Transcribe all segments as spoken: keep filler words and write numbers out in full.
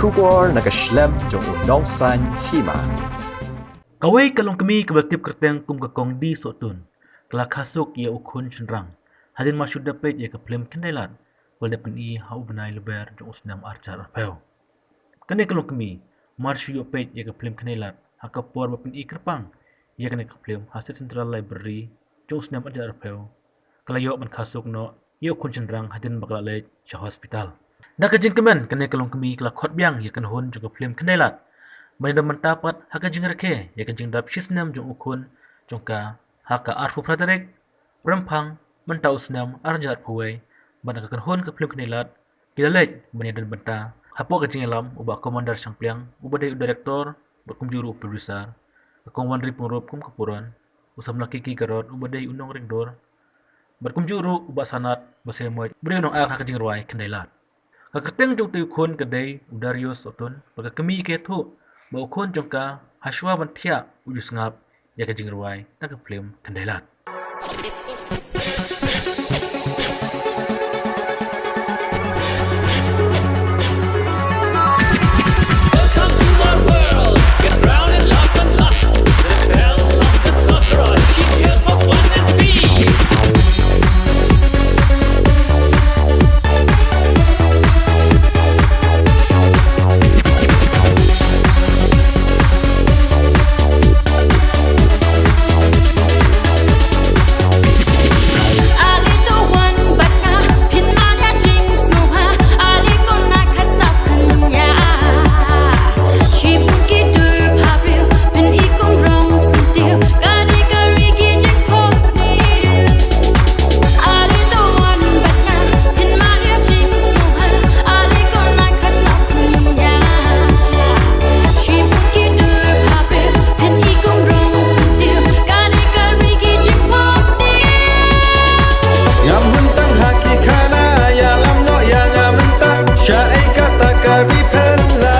Khubor na ka shlem jong u nongsan hima. Kawei ka longkmie kaba tip kyrteng kum ka Kong Di Sohtun ka la khasuk ïa u khun shynrang hadien mar shu dep peit ïa ka phlim Khyndailad ba la dep pyni ha u bnai Lber jong u snem ar hajar arphew. Kane ka longkmie mar shu ïoh peit ïa ka phlim Khyndailad ha ka por ba pyni kyrpang ïa kane ka phlim ha State Central Library jong u snem ar hajar arphew, ka la ïoh ban khasuk noh ïa u khun shynrang hadien ba ka la leit sha hospital. Da ka jingkmen kane ka longkmie ka la khot biang ïa ka kynhun jong ka phlim Khyndailad ban ïadon bynta pat ha ka jingrakhe ïa ka jingdap shi snem jong u khun jong ka ha ka arphew phra tarik Rymphang mynta u snem ar hajar arphew wei, bad na ka kynhun ka phlim Khyndailad ki la leit ban ïadon bynta hapoh ka jingïalam u Bah Commander Shangpliang uba dei u director bad kumjuh ruh u producer, ka Kong Wanri Pyngrope kum ka Puron, u samla Kiki Garod uba dei u nongringdur, bad kumjuh ruh u Bah Sanat Basaiawmoit uba dei u nongaiak ha ka jingrwai Khyndailad. Ka kyrteng jong utei u khun ka dei u Darius Sohtun, bad ka kmie ka ïathuh ba u khun jong ka ha shuwa ban thiah u ju sngap ïa ka jingrwai na ka phlim Khyndailad. Welcome to my world. Get drowned in love and lust. The spell of the sorcerer. She here for fun and feast. Ngam hun tang ha ki khana, ïalam noh ïa nga mynta, shaei kata ka ri phylla.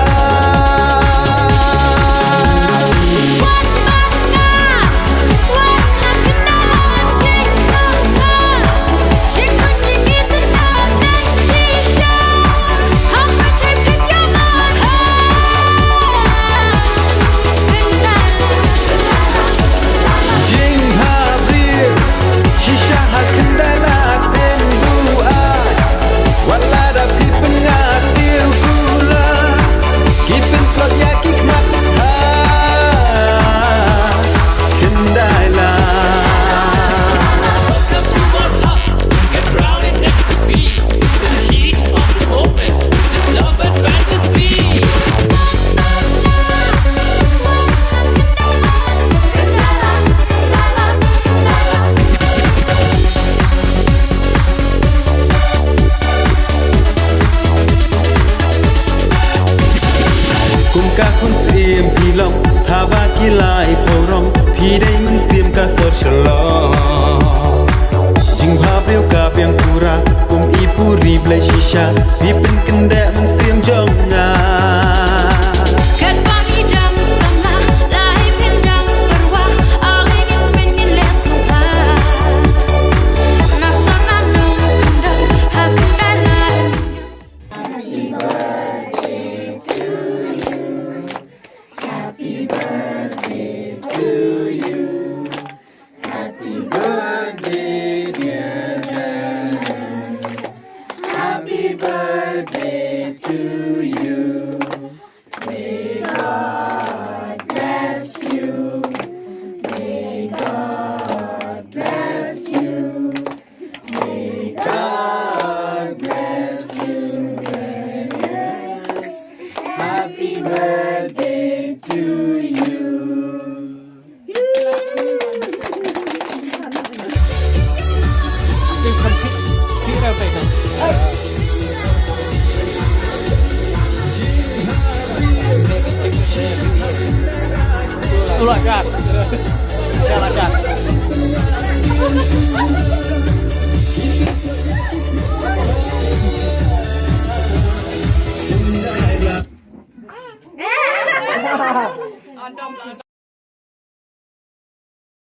Jingpyrkhat briew, shisha ha Khyndailad pynduh ai. Wat la da phi pyngngad diew kula, ki pyntlot ïa ki khmat ha Khyndailad. Welcome to our hub. Get drowned in ecstasy. In the heat of the moment, this love and fantasy. Kum ka khun syiem phi long, haba ki la ïa phew rong, phi dei mynsiem ka sor Shillong. Jingbha briew ka biang pura, kum i puri blei shisha, phi pynkyndeh mynsiem jong nga. Katba ngi dang samla, la i pynjah pyrwa, ale ngin pynïeng leh sngewbha. Na sor na nongkyndong, ha Khyndailad. Happy birthday to you. Happy birthday to you. Happy birthday, dear Dennis. Happy birthday to you.